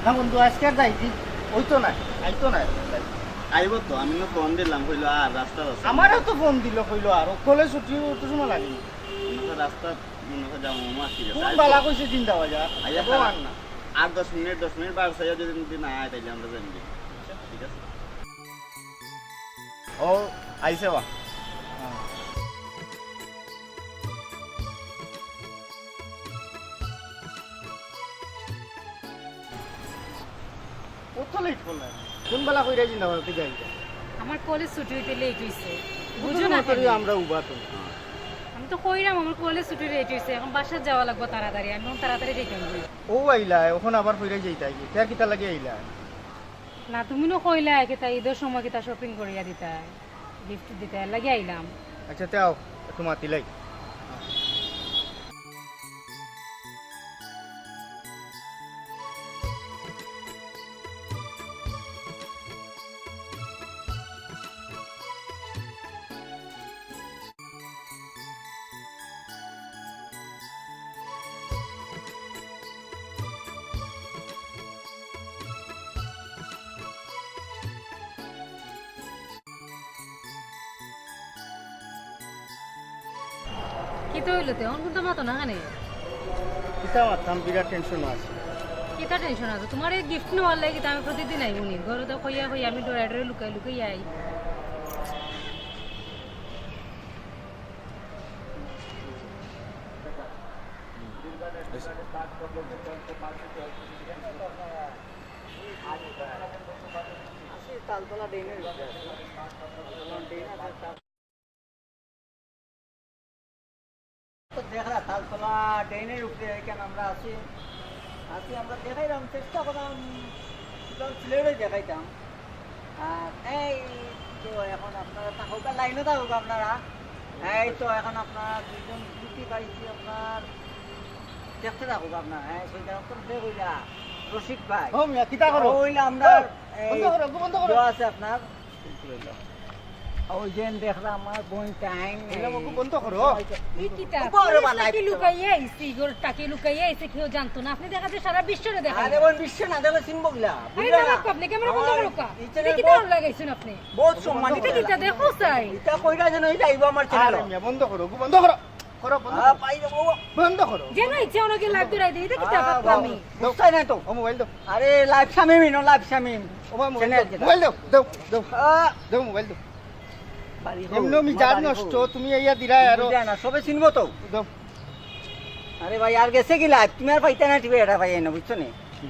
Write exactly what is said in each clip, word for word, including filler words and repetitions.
না বন্ধু, আজকে আর যাইতে অইতো না, আইতো না। আইব তো, আমি না ফোন দিলাম, কইলো আর রাস্তা আছে। আমারও তো ফোন দিল, কইলো আর অকলে ছুটি অত সময় লাগে। আমরা রাস্তা মনে হয় যাবো, মামা, ঠিক আছে। কোন বালা কইছে জিন্দাবাজার? আইয়া যাবো খারাপ। আর না। আর দশ মিনিট, দশ মিনিট বার চাইয়া যদি, যদি না আয়, তাইলে আমরা যাই। ঠিক আছে। ও, আইছে বা। কত লেট করলে? কোন বেলা কইরা জিন্দাবাজার থেকে আইতা? আমার কলেজ ছুটি হইতে লেট হইছে। বুঝো না কেন? আমরা উবা তো। আমি তো কইরাম আমার কলেজ ছুটি লেট হইছে, এখন বাসাত যাওয়া লাগবো তাড়াতাড়ি, আমি এখন তাড়াতাড়ি যাইতাম। ও আইলা, এখন আবার কইরা যাইতা কি? কে কিতা লাগে আইলা? না, তুমি না কইলা কিতা ঈদের সময় কিতা শপিং করিয়া দিতা, গিফট দিতা, এর লাগি আইলাম। আচ্ছা, তে আও, একটু মাতিলাই। কিতা হইলো তে? অখন তো মাতো না কেনে? কিতা মাততাম, বিরাট টেনশন আছে। কিতা টেনশন আছে? তোমার এই গিফট নেওয়ার লাগি তো আমি প্রতিদিন আইবো নি। ঘরে তো কইয়া কইয়া আমি ডরাই ডরাই লুকাই লুকাই আই। তো দেখরা তালতলা ড্রেনের উপরে এখানে আমরা আছি, আছি আমরা দেখাইলাম, চেষ্টা করলাম, সিলেটে দেখাইতাম। আর এই তো এখন আপনারা থাকুক, লাইনে থাকুক আপনারা। এই তো এখন আপনারা দুইজন বিউটি পাইছি আপনার, দেখতে থাকুক আপনারা। হ্যাঁ, সেই জায়গা তো দেখো ইয়া, রশিদ ভাই। ও মিয়া, কিতা করো? ওই আমরা, ও, এই বন্ধ করো, বন্ধ করো। ইয়ে আছে আপনার, ওই যে দেখরা আমার বোন টাইম। বন্ধ করো। ই কিতা? উপরে বালা কি লুকাইয়া আইছি, ঘর টাকি লুকাইয়া আইছে, কেউ জানতো না। আপনি দেখা যায় সারা বিশ্বরে দেখাই। আরে বোন, বিশ্ব না দেখলে চিনবো কিলা? আরে বুঝলা না? আপনি ক্যামেরা বন্ধ করো কা? এই চ্যানেল এটা কি বহুত, দারুণ লাগাইছেন আপনি? বহুত সম্মানিত। এটা কিতা দেখো চাই? এটা কইরা যেন এই যাইবো আমার চ্যানেল। আরে মিয়া, বন্ধ করো, বন্ধ করো। করো, বন্ধ আ, করো। পাই যাবো। বন্ধ করো। যেন ইচ্ছা ওনাকে লাইভ ধরাই দেয়, এটা কিতা আ, পাপ আমি? দাও। বুঝতাই না তো। ও মোবাইল দাও। আরে লাইভ শামিম ইনো, লাইভ শামিম। ও মা, মোবাইল চ্যানেল দাও। যেটা। মোবাইল দাও, দাও, দাও। আ। দাও মোবাইল দাও। বাড়ি হোক, এমনি আমি তোমার যার বাড়ি নষ্ট, হোক। তুমি আইয়া দিরায় আরো। বুঝা না, সবে চিনবো তো। দাও। আরে ভাই, আর গেছে কি লাইভ? তুমি আর পাইতা না টিভি এটা পাইয়া না, বুঝছো নি?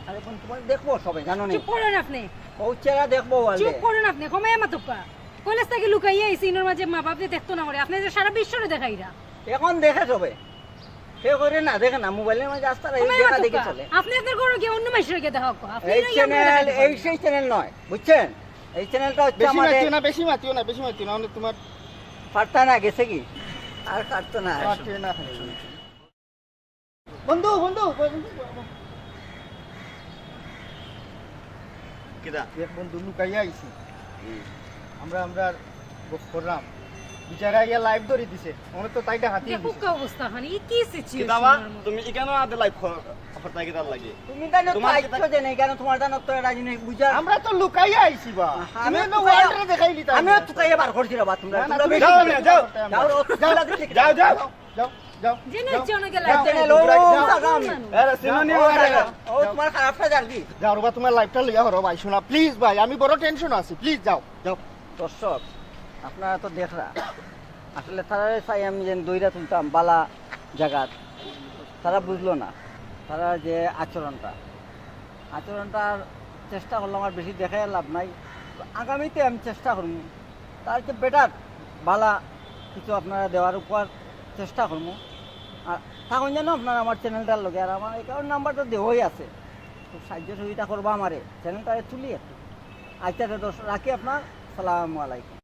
আরে বোন, তোমার দেখবো সবে, জানো নি? চুপ করুন আপনি। ও চেহারা দেখবো বলবে। চুপ করুন আপনি, কমাইয়া মাতুক্কা। কলেজ থাকি লুকাইয়া আইছি, ইনোর মাঝে মা বাপরে দেখতো না করে। আপনি যে সারা বিশ্বরে দেখাইরা। এখন দেখে সবে। কেউ করে না, দেখে না, মোবাইলের মাঝে আস্তা রাখি কমাইয়া দেখা দেখে মাতুক্কা। চলে। আপনি আপনার ঘরে গিয়া অন্য মাইনষরে গিয়া দেখা হোক। আপনি এই ইনো গিয়া চ্যানেল, এই সেই চ্যানেল নয়, বুঝছেন? এই চ্যানেলটা হচ্ছে বেশি আমাদের মাতিও না, বেশি মাতিও না, বেশি মাতিও না, মানে তোমার পারতা না গেছে কি? আর পারতো না। পারতো না। বন্ধু, বন্ধু, বন্ধু, বন্ধু। কিতা? এক বন্ধু লুকাইয়া আইছে। হুম। আমরা, আমরা গপ করলাম। বিচারা আইয়া লাইভ ধরি দিছে। ওনে তো তাইটা হাতি দেখো দিছে। কি অবস্থা, মানে, ই কি situation কিতা বা? আমার মতো? তুমি ইখানো আদে লাইভ কর-, করতা কিতার লাগি? তুমি তাই না তোমার তো কিতা আইছো যে নেই, কেন তোমার জানো তো এটা জিনিস বুঝা? আমরা তো লুকাইয়া আইছি বা। হ্যাঁ, তুমি আমিও তো লুকাইয়া, ওয়ার্ল্ডরে দেখাইলি তাই আমিও না। তুকাইয়া বার করছি রে বা, তোমরা, না, না, তোমরা তুমি বেশি যাও না, যাও। যাও, যাও, যাও, যাও, যাও। যাও, যাও, যাও। যেন যাও, ইচ্ছে অনেকে যাও, লাইভ যাও, করে। যাও, যাও, যাও। আরে, সিনোনি যাও, ওরা যাও, যাও। ও, যাও। তোমার খারাপটা জানবি। যাও রে বা, তোমার লাইভটা লইয়া হরো ভাই, শোনা, প্লিজ ভাই, আমি বড় টেনশন আছি, প্লিজ যাও, যাও। দর্শক, আপনারা তো দেখরা, আসলে তারারে চাই আমি যেন দইরা তুলতাম বালা জাগাত, তারা বুঝলো না, তারা যে আচরণটা, আচরণটার চেষ্টা করলাম, আর বেশি দেখাই লাভ নাই। তো আগামীতে আমি চেষ্টা করবো, তার চেয়ে বেটার বালা কিছু আপনারা দেওয়ার উপর চেষ্টা করবো। আর তখন যেন আপনারা আমার চ্যানেলটার লগে, আর আমার অ্যাকাউন্ট নাম্বার তো দেওয়াই আছে, খুব সাহায্য সহযোগিতা করবা আমারে, চ্যানেলটারে তুলি একটু। আচ্ছা, তো দর্শক, রাখি আপনার, সালামু আলাইকুম।